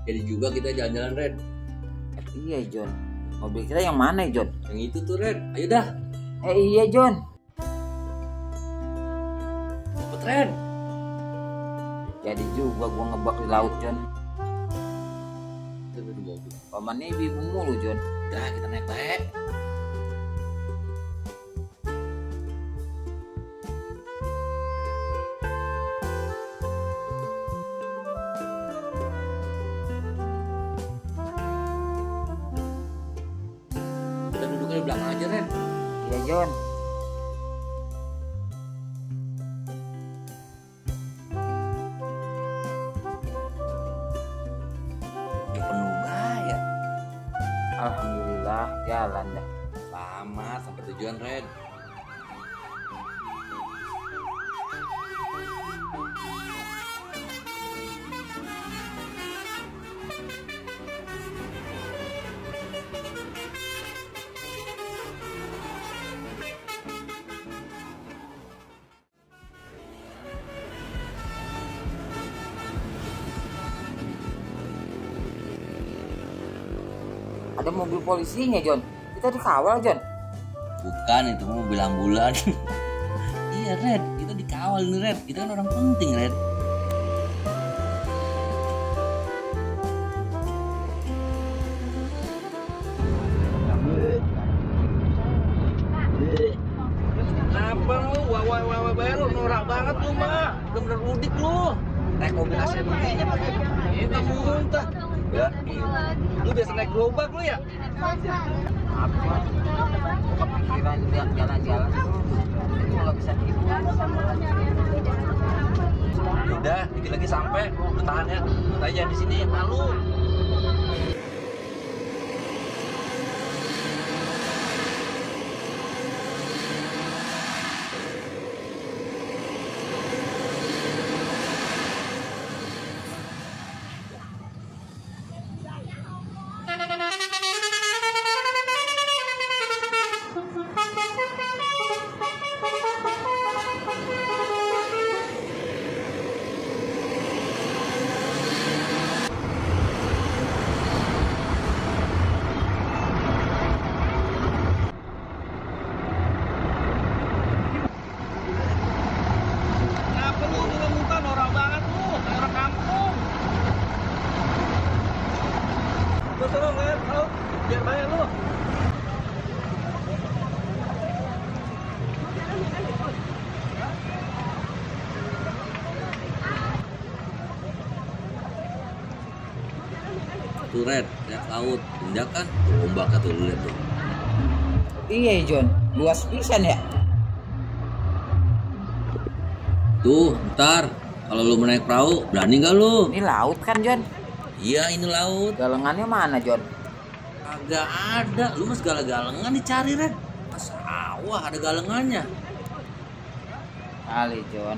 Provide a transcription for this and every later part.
Jadi juga kita jalan-jalan, Red. Iya John, mobil kita yang mana John? Yang itu tuh, Red. Ayo dah. Iya John. Cepet, Red. Jadi juga gua ngebak di laut John. Kita di mobil. Pamannya ibu mulu John. Dah, kita naik baik. Kita duduknya di belakang aja, Red. Iya John. Ya penuh bahaya. Alhamdulillah jalan dah. Selamat sampai tujuan, Red. Ada mobil polisinya John. Kita dikawal John. Bukan, itu mah mobil ambulan. Iya, Red. Kita dikawal nih, Red. Kita kan orang penting, Red. Kenapa lu? Wah, lu norak banget lu, mah. Bener-bener udik lu. Naik mobil AC begini pakai ini muntah. Ya, lu biasa naik gerobak lu ya? Apa? Kepikiran lihat jalan-jalan. Jadi nggak bisa tidur. Udah, dikit lagi sampai. Bertahan ya. Kita aja di sini, malu. Kenapa lu muntah norak banget lu? Kayak orang kampung. Lu suruh ngeliat, tau? Biar bayar lu. Tuh, Red, lihat laut. Indah kan? Tuh ombak tuh, lu lihat tuh. Iya John, luas pisan ya. Tuh, ntar kalau lu mau naik perahu, berani gak lu? Ini laut kan John? Iya, ini laut. Galengannya mana John? Agak ada. Lu mah segala galengan dicari, Red. Mas sawah ada galengannya. Kali John,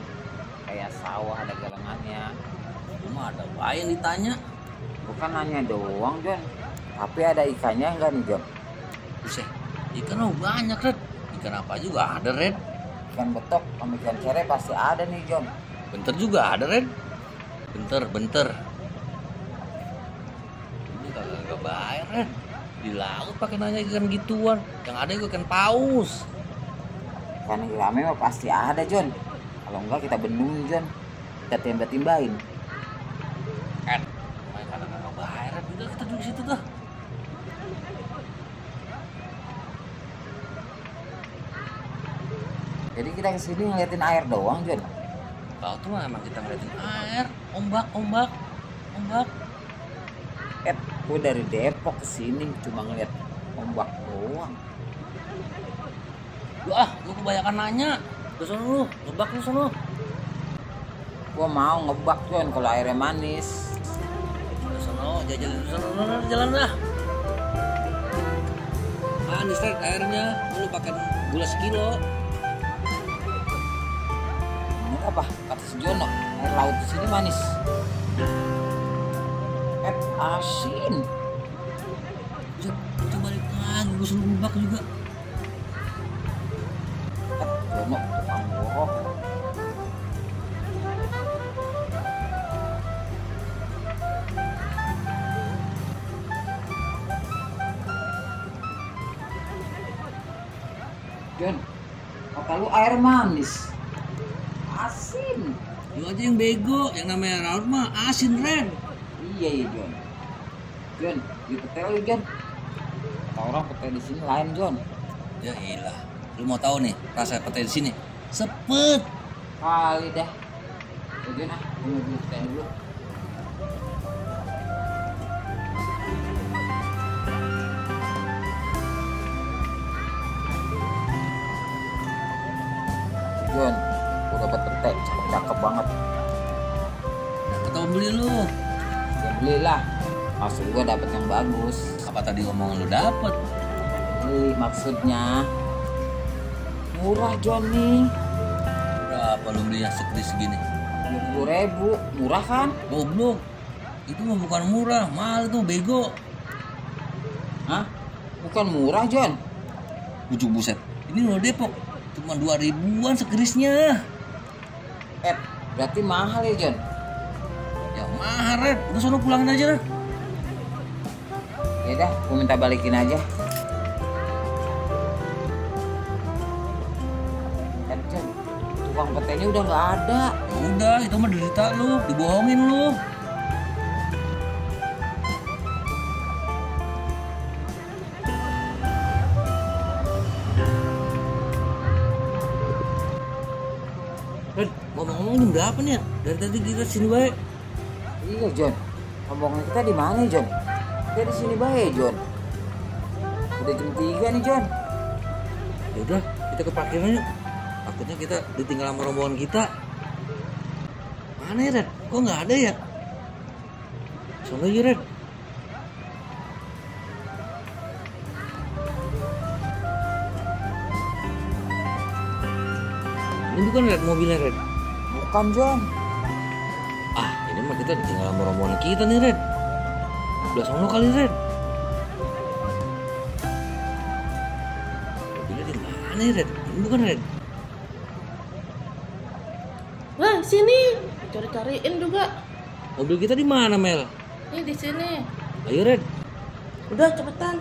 kayak sawah ada galengannya. Lu mah ada bae yang ditanya. Bukan hanya doang John, tapi ada ikannya enggak nih John? Buset, ikan mah banyak, Red. Ikan apa juga ada, Red. Ikan betok sama ikan cere pasti ada nih John. Benter juga ada, Red. Benter. Ini kagak bayar, Red. Di laut pakai nanya ikan gituan. Yang ada juga ikan paus. Ikan gurame mah pasti ada John. Kalau enggak kita bendung John. Kita timba-timbain. Main karena kagak bayar, Red. Udah kita duduk situ tuh. Jadi kita kesini ngeliatin air doang John. Tahu tuh mah emang kita ngeliatin air, ombak. Gue dari Depok kesini cuma ngeliat ombak doang. Lu kebanyakan nanya. Udah sono lu, ngebak lu sono. Gue mau ngebak John kalau airnya manis. Udah sono, jalan dah. Manis, Red, airnya. Lu pakai gula sekilo. Ini apa? Kata si Jono, air laut di sini manis. Asin. Kita balik lagi, gue suruh ngebak juga. Jono tukang bohong. John, kata lu air manis. Asin. Lu aja yang bego, yang namanya laut mah asin, Ren. Iya ya John. John, di pete lu John. Kata orang pete di sini lain John. Ya ilah, lu mau tahu nih rasa pete di sini? Sepet. Kali dah. Ya John ah, gue mau beli pete dulu. John, gue dapet pete, cakep banget. Kata beli lu. Ya belilah. Maksud gue dapet yang bagus. Apa tadi omongan lu dapet? Beli maksudnya. Murah John nih. Berapa lu beli yang segini? 20.000, murah kan? Goblok. Itu mah bukan murah, mahal tuh bego. Hah? Bukan murah John. Bujuk buset. Ini lo Depok. Cuma 2.000-an sekerisnya. Berarti mahal ya John? Ya mahal, Ren. Udah sono pulangin aja, Ren. Ya dah, gue minta balikin aja. John, tukang petenya udah nggak ada. Ya udah, itu mah derita lu, dibohongin lu. Ren, ngomong-ngomong jam berapa nih ya? Dari tadi kita sini baik. Iya John, rombongan kita di mana John? Kita di sini baik John. Udah jam 3 nih John. Ya udah, kita ke parkiran yuk. Takutnya kita ditinggal sama rombongan kita. Mana ya, Ren? Kok nggak ada ya? Sono aja, Ren. Ini bukan Ren mobilnya, Ren. Bukan John. Ah, ini mah kita ditinggal sama rombongan kita nih, Ren. Udah sono kali, Ren. Mobilnya di mana ya, Ren? Ini bukan Ren. Wah, sini. Cari-cariin juga. Mobil kita di mana, Mel? Nih di sini. Ayo, Ren. Udah cepetan.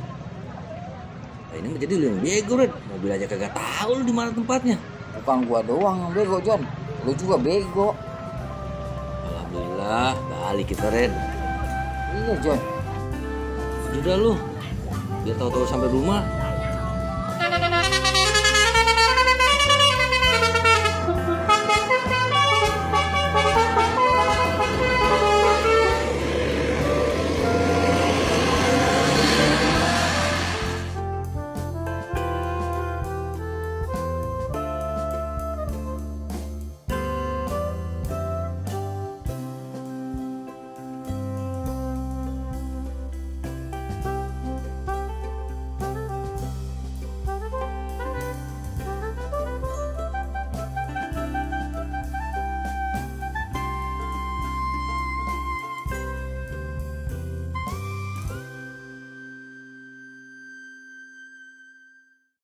Nah, ini menjadi lu yang bego, Ren. Mobil aja kagak tahu lu di mana tempatnya. Bukan gua doang yang bego John. Lu juga bego. Alhamdulillah, balik kita, Ren. Iya John. Udah lu. Biar tahu-tahu sampai rumah,